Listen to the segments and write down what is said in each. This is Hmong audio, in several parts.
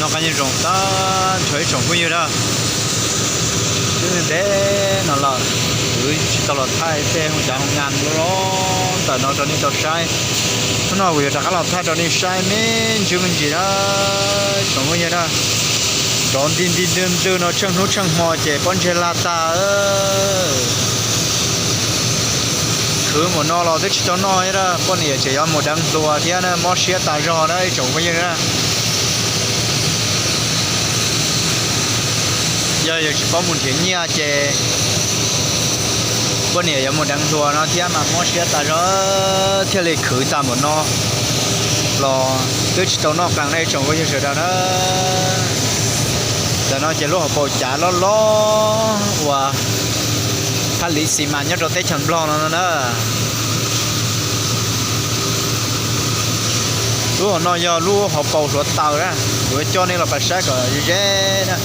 Qab nyob zoo tag nrho ib tsoom phooj ywg na, twb ntev no lawm, kuv tsis tau los thaij tej cov hoo nas loj loj ntawm no rau nej tau saib. Hnub no kuv yuav rov qab los thaij rau nej saib me ntsis me ntsis na, tsoom phooj ywg na. Nrov nti nti ntw ntw no tsheej hnub tsheej hmo ces pob ntseg lag tag. Khwv mus no los twb tsis tau noj thiab, poj niam tseem yuav mus deev hluas thiab na, mob siab tas zog na ib tsoom phooj ywg na. Yog yus tsis paub mus nrhiav nyiaj ces poj niam yuav mus deev hluas no thiab mas mob siab tas zog, thiaj li khwv tag npaum no los twb tsis tau noj qees na ib tsoom phooj ywg sawv daws na. Ntawm no ces lub hauv paus cav loj loj uas thaj li xis mas nyob rau teb chaws Nplog no na. Lub hauv no yog lub hauv paus hluav taws na, kuv coj nej los pab saib kom ze na,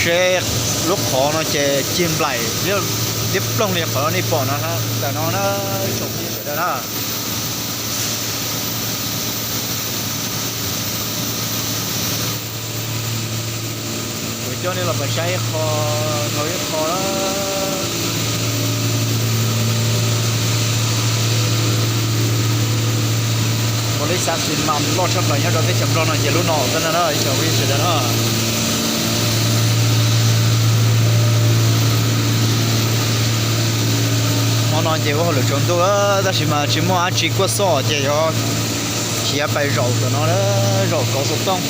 seb lub qhov no ces cig nplaim liab ploog li qhov nej pom no ntawm no na, tsoom phooj ywg sawv daws na. Kuv coj nej los pab saib ib qho dhau ib qho na. Ua li xav xis mas loj tshaj plaws nyob rau teb chaws Nplog no ces lub no xwb na ib tsoom phooj ywg sawv daws na. Hmo no ces ua hauj lwm tsaus ntuj tab sis mas tsis muaj dab tsi kuaj xoj ces yuav khiav pais zaum tom no, zaum kauv xov tooj.